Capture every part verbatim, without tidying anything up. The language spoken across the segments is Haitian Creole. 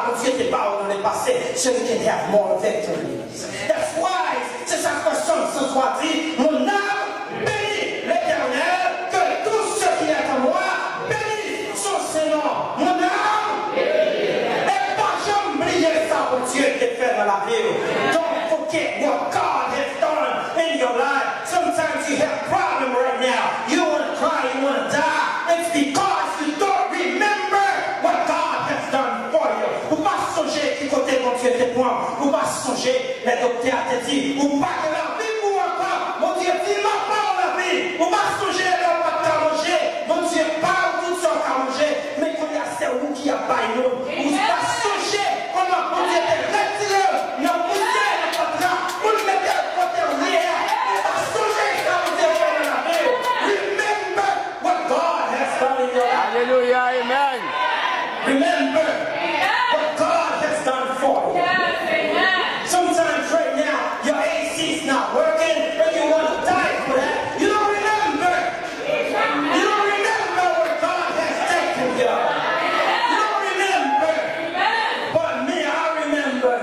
Bondye te ba w nan lepase, so you can have more victories. That's why, se sa k fè Sòm san twa di, mon âme bénis l'Éternel, que tout ce qui est en moi bénisse son saint nom. Mon âme, e pa janm bliye sa Bondye te fè nan lavi w. Don't forget what God has done in your life. Sometimes you have problem right now. You want to cry, you want to die. It's because you don't remember what God has done for you. Ou pa sonje ki kote Bondye te pran w. Ou pa sonje lè doktè a te di ou pa gen lavi pou ou ankò. Bondye di m ap ba w lavi. Ou pa sonje lè ou pa t ka manje. Bondye ba w tout sa w ka manje. Men kounye a se ou ki ap bay moun. Ou pa sonje kòman Bondye te retire w nan pousyè, nan fatra, pou l mete w kote w ye a. Ou pa sonje sa Bondye fè nan lavi w. Remember what God has done in your life. Alelouya, amen. Remember what God has done for you. Sometimes right now, your A C is not working, and you want to die for that. You don't remember. You don't remember where God has taken you. You don't remember. But me, I remember.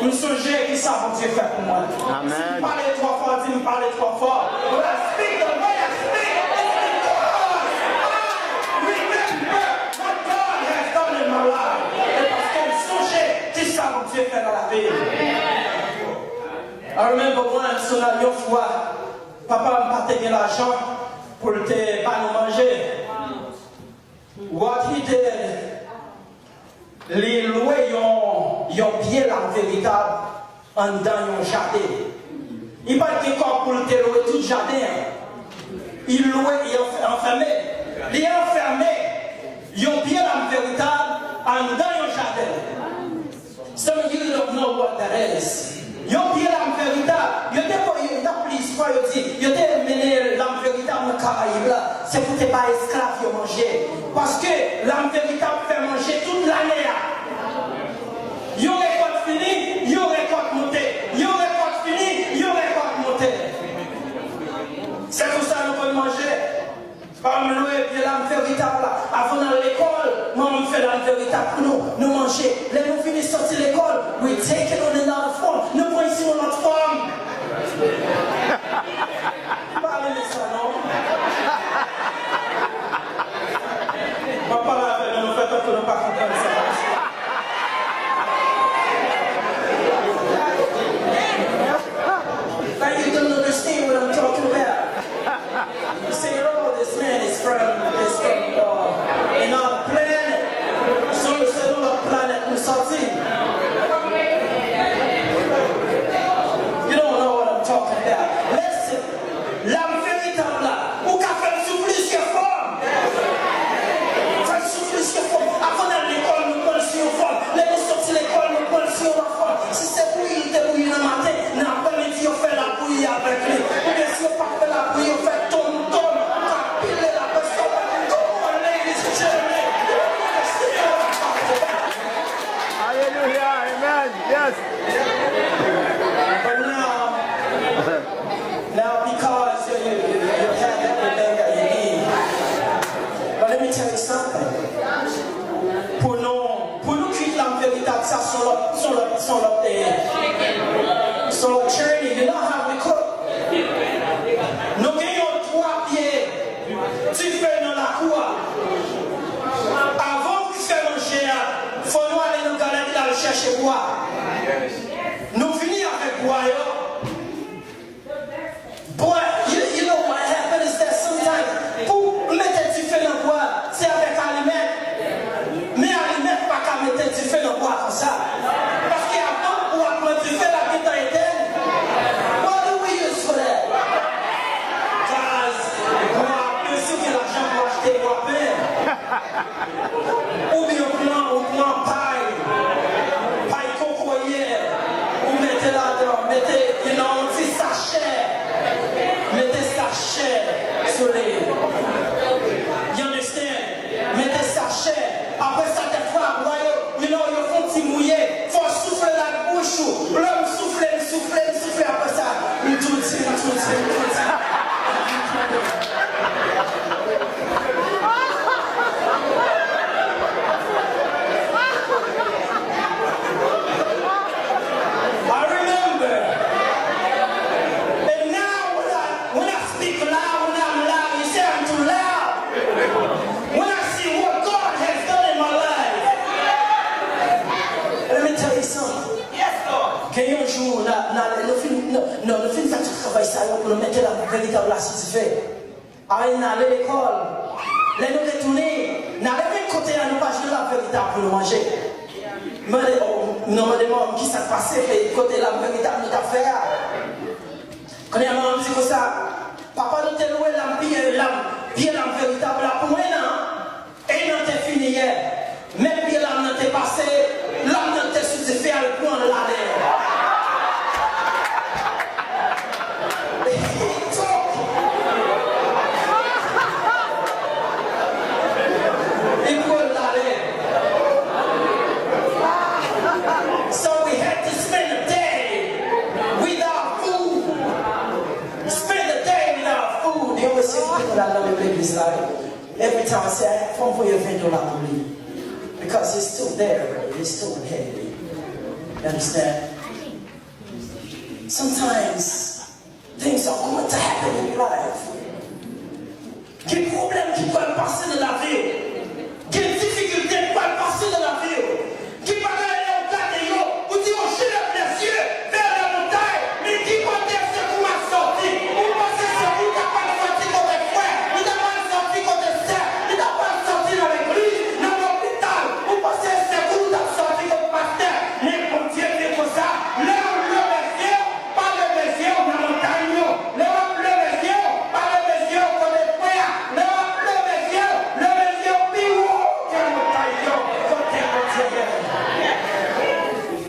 M sonje ki sa Bondye fè pou mwen. Amen. Si m pale twò fò, di m pale twò fò. When I speak the way I speak, it's because I remember what God has done in my life. E paske m sonje ki sa Bondye fè nan lavi m. I remember once, yon fwa, papa m pa te gen lajan pou l te ba nou manje. What he did, li lwe yon, yon pye lam veritab anndan yon jaden. Li pa t gen kòb pou l te lwe tout jaden an. Li lwe, li anf-, anfème. Li anfème yon pye lam veritab anndan yon jaden. Some of you don't know what that is. Yon pye lam veritab, yo te voye, yo t ap li istwa, yo di, yo te mennen lam veritab nan Karayib la, se pou te bay esklav yo manje. Paske lam veritab fè manje tout lane a. Yon rekòt fini, yon rekòt monte. Yon rekòt fini, yon rekòt monte. Se pou sa nou konn manje. Papa m lwe pye lam veritab la. Avan n al lekòl, manman m fè lam veritab pou nou. Nou manje. Lè nou vini soti lekòl, we take it on another form. Nou pran l sou yon lòt fòm. M pa renmen sa, non. M ap pale avè nou, nou fè tankou nou pa konprann sa. Like you don't understand what I'm talking about. You say, oh, this man is from, is from, uh, another planet. Se, se yon lòt planèt nou soti. You don't know what I'm talking about. Listen, lam veritab la, ou ka fè l sou plizyè fòm. Fè l sou plizyè fòm. Avan n al lekòl, nou pran l sou yon fòm. Lè nou soti lekòl, nou pran l sou yon lòt fòm. Si se bouyi, li te bouyi nan maten, nan aprèmidi, yo fè labouyi avèk li. Oubyen si yo pa fè labouyi, yo fè tonm tonm, yo ka pile la pèsòn. Come on, ladies and gentlemen. You don't understand what I'm talking about. Hallelujah, amen. Yes. But now, now because you, you, you have everything that you need. But let me tell you something. Pou nou, pou nou kwit lam veritab, sa se yon lòt, se yon lòt, se yon lòt, eh, se yon lòt journey. You know how we cook? Nou gen yon twa pye dife nan lakou a. Avan w fè manje a, fò nou ale nan Galerie al chèche bwa. Nou vini avèk bwa yo. But you, you know what happened is that sometimes, pou mete dife nan bwa, se avèk alimèt. Men alimèt pa ka mete dife nan bwa konsa. Paske avan bwa pran dife, l ap gentan etèn. What do we use for that? Gaz, bwa pen, si w gen lajan pou achte bwa pen. Oubyen ou pran, ou pran pay, pay N ale, nou fin, nou, nou, nou fin fè tout travay sa yo pou nou mete lam veritab la sou dife. Apre n ale lekòl. Lè nou retounen, n ale menm kote a, nou pa jwenn lam veritab pou nou manje. M mande, oh, nou mande manman m kisa k pase, e kote lam veritab nou t ap fè a. Kounye a manman m di konsa, papa nou te lwe lam, pye lam, pye lam veritab la pou en an. En an te fini yè. Men pye lam nan te pase, lam nan te sou dife al pran lalè. He took. Li pran lalè. So we had to spend a day without food. Spend a day without food. Yo, mesye, ki te konn al nan menm legliz la, wi. Every time I say, "Fò m voye ven dola pou li." Because he's still there, he's still in Haiti. You understand? Sometimes things are going to happen in your life. Gen pwoblèm ki pral pase nan lavi